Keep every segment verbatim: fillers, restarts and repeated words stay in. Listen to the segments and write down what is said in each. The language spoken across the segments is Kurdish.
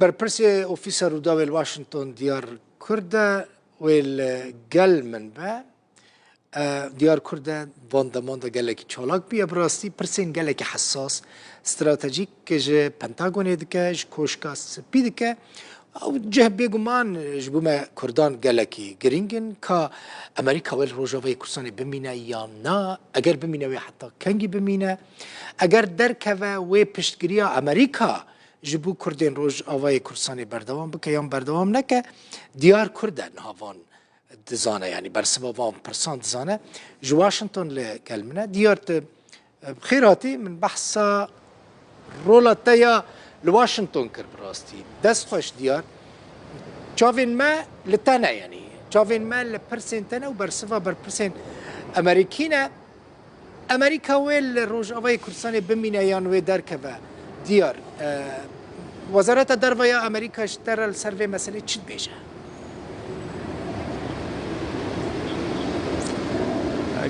Berpirsê Ofîsa Rûdawê li Washington Diyar Kurd e, wê li gel min be. E, Diyar Kurd e, van deman de gelekî çalak bûye. Bi rastî pirsên gelekî hesas, stratejîk ji Pentagonê dike, ji Koşka Spî dike. Ew cih bêguman ji bo me Kurdan gelekî girîng in. Ka Amerîka wê li Rojavayê Kurdistanê bimîne yan na? Eger bimîne, wê heta kengî bimîne? Eger derkeve, wê piştgiriya Amerîka ji bo Kurdên Rojavayê Kurdistanê berdewam bike yan berdewam neke? Diyar Kurd e niha van dizane, yanî bersiva van pirsan dizane. Ji Washington li gel min e. Diyar, tu, e, bi xêr hatî, min behsa rola te ya li Washington kir bi rastî. Dest xweş Diyar. Çavên me li te ne, yanî çavên me li pirsên te ne û bersiva berpirsên Amerîkî ne. Amerîka wê li Rojavayê Kurdistanê bimîne yan wê derkeve? Diyar, e, Wezareta Derve ya Amerîka ji te re li ser vê meselê çi dibêje?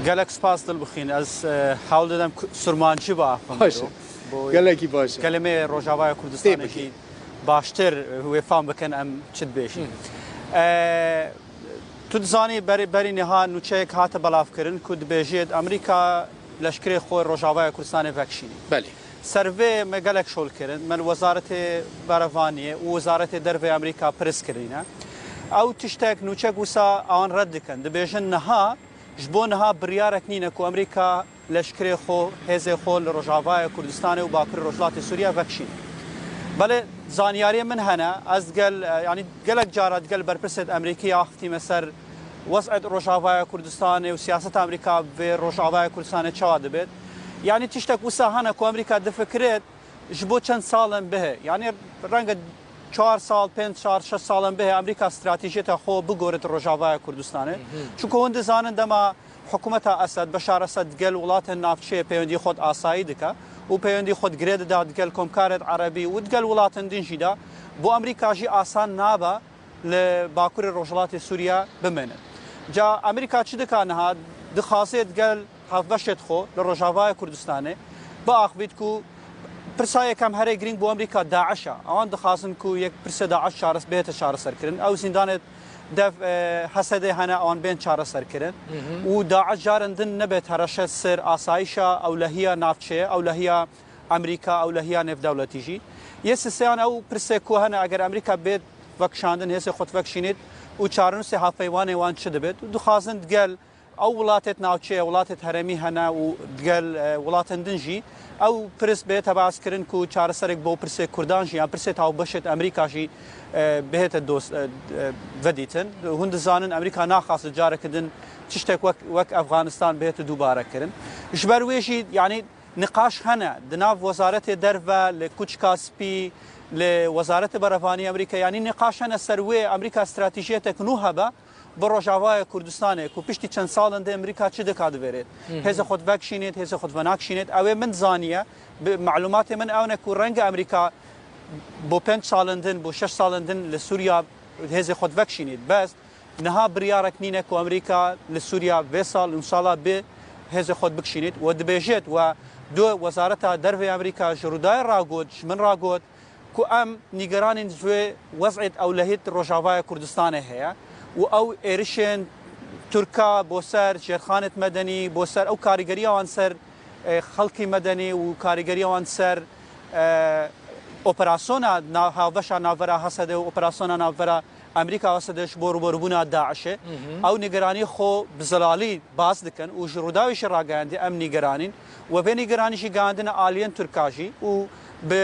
Gelek spas Dilbixîn. Ez, e, hewl didim ku surmancî biaxivim. Baş e. Bo Gelekî baş e. Kelimê Rojavaya Kurdistanê jî baştir wê fam bikin em çi dibêjin. E, Tu dizanî berî, berî niha nûçeyek hate belavkirin ku dibêjêt Amerîka leşkerê xwe Rojavaya Kurdistanê vekişînî. Belê. Ser vê me gelek şol kirin. Me li Wezaretê Berevaniyê û Wezaretê Dervê Amerîka pirs kirîne. Ew tiştek nûçek wisa awan red dikin. Dibêjin niha, ji bo niha biryarek nîne ku Amerîka leşkerê xwe, hêzê xwe li Rojavaya Kurdistanê û Bakurê Rojhilatê Sûriye vekişîne. Belê zanyariyê min hene, ez digel, e, yanî gelek cara digel berpirsêt Amerîkî axivtîme ser wez'et Rojavaya Kurdistanê û siyaseta Amerîka vê Rojavaya Kurdistanê çawa dibêt. Yanî tiştek wisa hene ku Amerîka difikirêt ji bo çend salên bihê. Yanî renge çar sal, pênc, çar, şeş salên bihê Amerîka stratejiyeta xwe bigorit Rojavaya Kurdistanê. Çunku hûn dizanin dema hikûmeta Esed, Beşar Esed digel welatên navçeyê pêwendî xwe di asayî dike û pêwendî xwe di girê dida digel komkarêt erebî û digel welatên din jî de, bo Amerîka jî asan nabe li Bakurê Rojhilatê Sûriye bimêne. Ca Amerîka çi dika niha? Dixwaze digel hevbeşêt xwe li Rojavaya Kurdistanê biaxivît ku pirsa yekem herê girîng bo Amerîka DAIŞ e. Ewan dixwazin ku yek pirsê DAIŞ çares-, bihête çareserkirin. Ew zîndanê dev, e, Hesedê hene, ewan bên çareserkirin. Û DAIŞ carên din nebê tereşet ser asayişa ewlehiya navçeyê, ewlehiya Amerîka, ewlehiya nêvdewletî jî. Yê siseyan ew pirsê ku hene, eger Amerîka bêt vekişandin, hêzê xwe vekişînît û çarenûsê hevpeymanê wan çi dibêt? Û dixwazin digel ew welatêt navçeyê, welatêt herêmî hene û digel, e, welatên din jî ew pirs bê tebas kirin ku çareserek bo pirsê Kurdan jî yan pirsêt hevbeşêt Amerîka jî, e, bihête dost, e, e, vedîtin. Hûn dizanin Amerîka naxwazit careke din tiştek wek, wek Efxanistan bihête dubare kirin. Ji ber wê jî, yanî niqaş hene di nav Wezaretê Derve, li Kuçka Spî, li Wezaretê Berevanî Amerîka, yanî niqaş hene ser wê Amerîka stratejiyetek nû hebe, bi Rojavayê Kurdistanê ku piştî çend salên de Amerîka çi dika divêrêt. Hêzê xwe vekişînêt, hêzê xwe venakişînêt. Ew ê min zaniye, bi malûmatê min ew ne ku renge Amerîka bo pênc salên din, bo şeş salên din li Sûriya hêzê xwe vekişînêt. Bes niha biryarek nîne ku Amerîka li Sûriya vê sal û sala bê hêzê xwe bikişînêt. We dibêjêt, we du Wezareta Dervê Amerîka ji Rûdayê ragot, ji min ragot, ku em nîgeranîn ji wê wez'êt ewlehît Rojavaya Kurdistanê heye û ew êrişên Tirka bo ser jêrxanêt medenî, bo ser ew karîgeriya wan ser, e, xelkî medenî û karîgeriya wan ser, e, operasyona na-, hevbeşa navbera Hesedê û operasyona navbera Amerîka Esed ji bo rûberûbûna DAIŞê, ew nîgeranî xwe bi zelalî bas dikin û ji Rûdawê jî ragihandî, em nîgeranîn. We vê nîgeranî jî gihandine aliyên Tirka jî û bi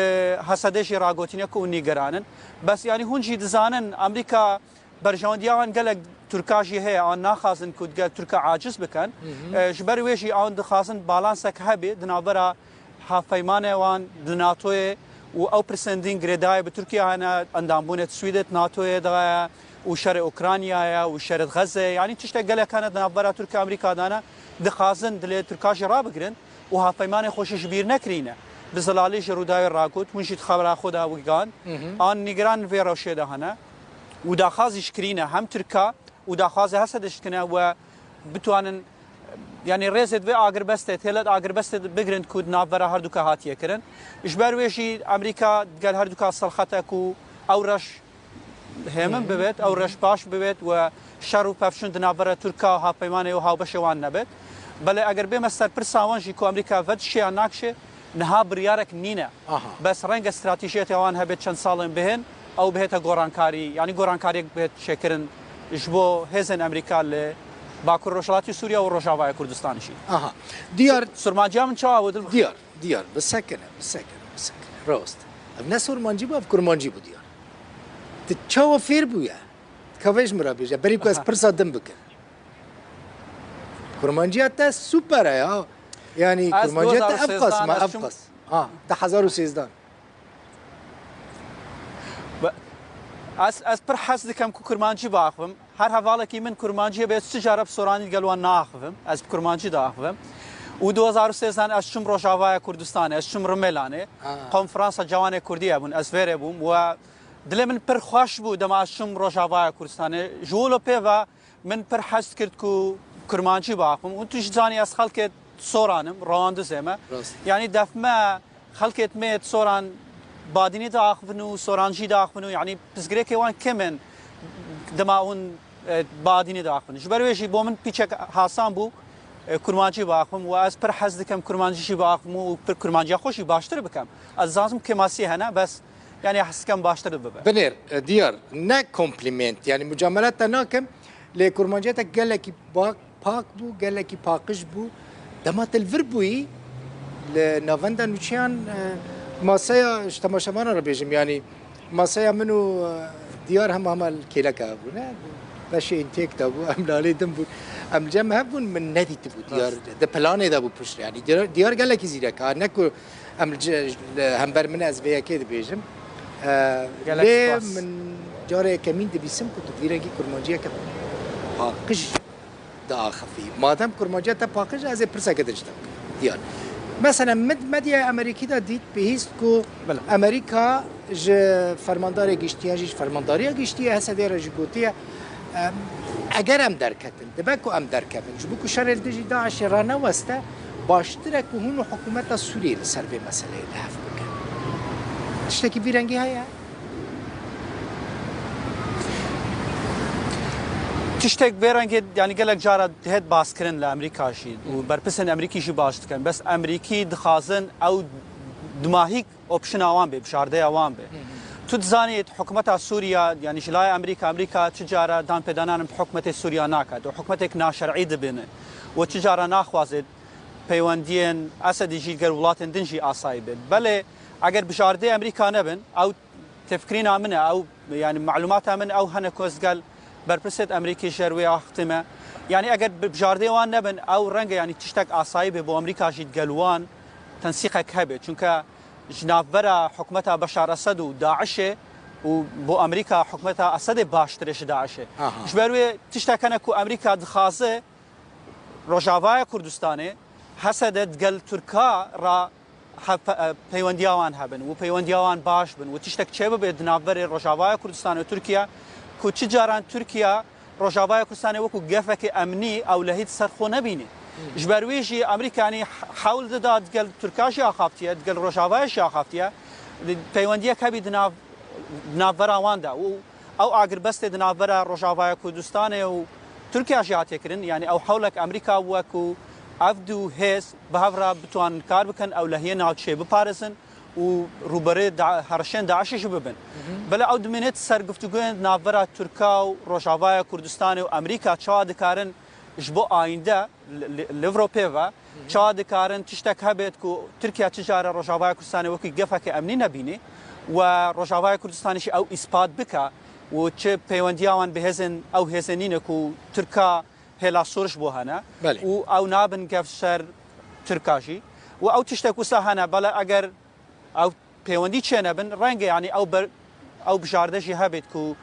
Hesedê jî ragotîne ku hûn nîgeran in. Bes, yanî hûn jî dizanin Amerîka berjewendiya wan gelek Tirka jî heye, an naxwazin ku digel Tirka aciz bikin. E, ji ber wê jî an dixwazin balansek hebê di navbera hevpeymanê wan di NATOyê û ew pirsên din girêdayî bi Tirkiye hene, endambûnê Swîdê di NATOyê de ye û şerê Ukraynayê û şerê Xezeyê, yanî tiştek gelek hene di navbera Tirkiye Amerîka de ne, dixwazin dilê Tirka jî rabigirin û hevpeymanê xwe jî ji bîr nekirîne. Bi zelalî ji Rûdawê ragot, hûn jî di xebera xwe de wî gan, an nîgiran vê rewşê de hene û daxwaz jî kirîne hem Tirka û daxwazê Hesed jî dikine we bitwanin, yanî rêzê di vê agirbestê, têlet agirbestê bigirin ku di navbera herduka hatiye kirin. Ji ber wê jî Amerîka digel herduka serxet e ku ew reş hêmin bibêt, ew reş baş bibêt û şer û pevçûn di navbera Tirka û hevpeymanê û hawbeşê wan nebêt. Belê eger bême ser pirsa wan jî ku Amerîka vedişe ya nakişe, niha biryarek nîne. Aha. Bes renge stratejiyetê wan hebêt çend salên bihên, ew bihête gorankarî, yanî gorankariyek bihêt çêkirin ji bo hêzên Amerîka li Bakur Rojhilatî Sûriye û Rojavaya Kurdistan jî. Aha. Diyar. Surmanciya min çawa bû, Dilbixş? Diyar, diyar. Bisekine, bisekine, bisekine. Rast. Ev ne Surmancî bû, ev Kurmancî bû diyar. Tu çawa fêr bûye? Ka vê ji min re bêje. Berî ku ez pirsa din bikim. Kurmanciya te super e ya. Yanî Ez kurmanciya te ev qas ma, ev qas. Ha, du hezar û sêzdeh. Be-, ez, ez pir hez dikim ku kurmancî biaxivim. Her hevalekî min kurmancî be, ez çi cara bi soranî digel wan naaxivim. Ez bi kurmancî diaxivim. Û du hezar û sêzdeh ez çûm Rojavaya Kurdistanê, ez çûm Rimêlanê. Ha. Konferansa Cawanê Kurdî hebûn, ez vêrê bûm. We dilê min pir xweş bû dema ez çûm Rojavaya Kurdistanê. Ji wilo pê ve min pir hez dikir ku kurmancî biaxivim. Û tu jî zanî ez xelkê Soran im, Rewandizê me. Rast. Yanî def me xelkê me yê Soran badînî diaxivin û sorancî diaxivin û yanî pirsgirêkê wan kêm in dema hûn, e, badînî diaxivin. Ji ber wê jî bo min pîçek hasan bû, e, kurmancî biaxivim û ez pir hez dikim kurmancî jî biaxivim û pir kurmanciya xwe jî baştir bikim. Ez dizanim kêmasî hene, bes yanî hez dikim baştir bibe. Binêr, e, diyar, ne komplîment, yanî mucamela te nakim, lê kurmanciya te gelekî bak, pak bû, gelekî paqij bû. Dema te li vir bûyî, li navenda nûçeyan, e, maseya, ji temaşevanan re bêjim, yanî maseya min û, e, diyar hema hema li kêleka hebû, ne? Beşê intêk de bû, em li alî din bûn. Em li cem hev bûn, min nedîtibû diyar. Rast. Di planê de bû piştre, yanî diyar, diyar gelekî zîrek e, ne ku em li ce-, li hember min ez vê yekê dibêjim. E, Gelek lê spas. Min carê yekemîn dibîsim ku tu vî rengî kurmanciyeke paqij diaxifî. Madem kurmanciya te paqij e, ez ê pirseke din ji te bikim. Diyar. Mesela min medyaya Amerîkî de dît, bihîst ku Bila. Amerîka ji fermandarê giştî ya jî ji fermandariya giştî ya H S D'ê re jî gotiye, em, eger em derketin, dibe ku em derkevin, ji bo ku şerê li dijî DAIŞê raneweste, baştir e ku hûn û hikûmeta Sûriyê li ser vê meseleyê li hev bikin. Tiştekî vî rengî heye? Tiştek vê rengê, yanî gelek cara dihêt baskirin li Amerîka jî û berpirsên Amerîkî jî baş dikin. Bes Amerîkî dixwazin ew dimahîk opşina wan bê, bijardeya wan bê. Tu dizanî hikûmeta Sûriya, yanî ji layê Amerîka, Amerîka çi cara danpêdanan bi hikûmetê Sûriya naket û hikûmetek naşer'î dibîne û çi cara naxwaze peywendiyên Esedî jî gel welatên din jî asayî bin. Belê eger bijardê Amerîka nebin, ew têfikirîna min e, ew, yanî malûmata min ew hene ku ez gel berpirsêt Amerîkî ji ber wê axivtime. Yanî eger bi-, bijardê wan nebin, ew renge, yanî tiştek asayî bê bo Amerîka jî digel wan tensîqek hebe. Çunke ji navbera hikûmeta Beşar Esed û DAIŞê û bo Amerîka hikûmeta Esedê baştir e ji DAIŞê. Aha. Ji ber wê tiştek hene ku Amerîka dixwaze Rojavaya Kurdistanê H S D digel Tirka re hev-, e, peywendiya wan hebin û peywendiya wan baş bin û tiştek çêbibe di navberê Rojavaya Kurdistan û Tirkiye ku çi caran Tirkiye Rojavaya Kurdistanê wekî gefekê emnî ew lehî di ser xwe nebînî. Ji ber wî jî Amerîka, yanî, hewl dida digel Tirka jî axaftiye, digel Rojavaya jî axaftiye. Peywendiyek hebî di nav, di navbera wan de û ew agirbestê di navbera Rojavaya Kurdistanê û Tirkiye jî hatiye kirin. Yanî ew hewlek Amerîka bûye ku ev du hêz bi hev re bitwanin kar bikin, ew lehiyê navçeyê biparêzin û rûberê da-, herişên DAIŞê jî bibin. Belê ew dimîne ser guftûgoyên navbera Tirka û Rojavaya Kurdistanê û Amerîka çawa dikarin ji bo ayînde li, li, li vir û pê ve, çawa dikarin tiştek hebêt ku Tirkiye çi care Rojavaya Kurdistanê wekî gefeke emnî nebînî û Rojavaya Kurdistanê jî ew îspat bike û çi peywendiya wan bi hêzên, ew hêzên nîne ku Tirka hêla şoriş bo hene Belê. Û ew nabin gef ser Tirka jî. Û ew tiştek wisa hene, bela eger ew pêwendî çênebin, renge, yanî ew ber-, ew bijarde jî hebêt ku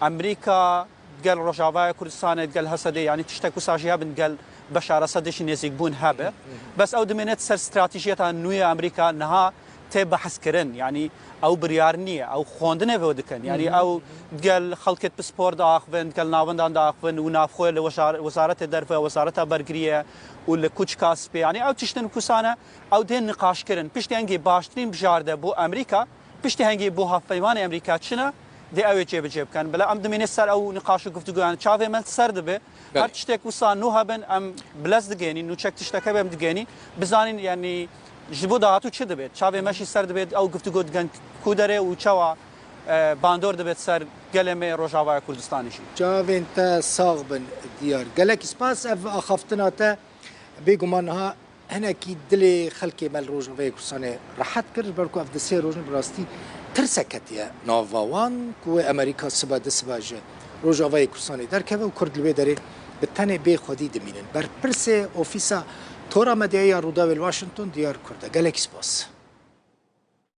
Amerîka gel Rojavaya Kurdistanê, gel H S D, yanî tiştek wisa jî hebin, gel Beşar Esedê jî nêzîkbûn hebe. Bes ew dimêne ser stratejiyeta nû ya Amerîka niha tê behskirin. Yanî ew biryar niye, ew xwendinê vê dikin. Yanî ew gel xelkêt pispor diaxivin, gel navendan diaxivin û navxwe li wezar-, wezaretê derve, wezareta bergiriye û li kuçka spê. Yanî ew tiştin kusane, ew dê niqaş kirin. Piştî hengê baştirîn bijarde bo Amerîka, piştî hengê bo hevpeymanê Amerîka çi ne? dê ew ê cêbicê bikin. Bila em dimîne ser ew niqaş û guftûgoyan. Çavê me li ser dibe. Belê. Her tiştek wisa nû hebin, em bi lez digênîn, nûçek tiştek hebe em digênîn. Bizanîn, yanî ji bo dahatû çi dibe? Çavê me jî ser dibe, ew guftûgo dikin ku derê û çawa, e, bandor dibe ser gelê me Rojavaya Kurdistanê jî. Çavên te sax bin diyar. Gelek spas, ev axaftina te bêguman niha hinekî dilê xelkê me li Rojavayê Kurdistanê rehet kir, ji ber ku ev di sê rojin bi rastî tirsek ketiye nava wan, ku wê Amerîka sibe di sibe ji Rojavayê Kurdistanê derkeve û Kurd li wê derê bi tenê bê xwedî dimînin. Berpirsê Ofîsa Tora Medyayê ya Rûdawê li Washington diyar Kurd e. Gelekî spas.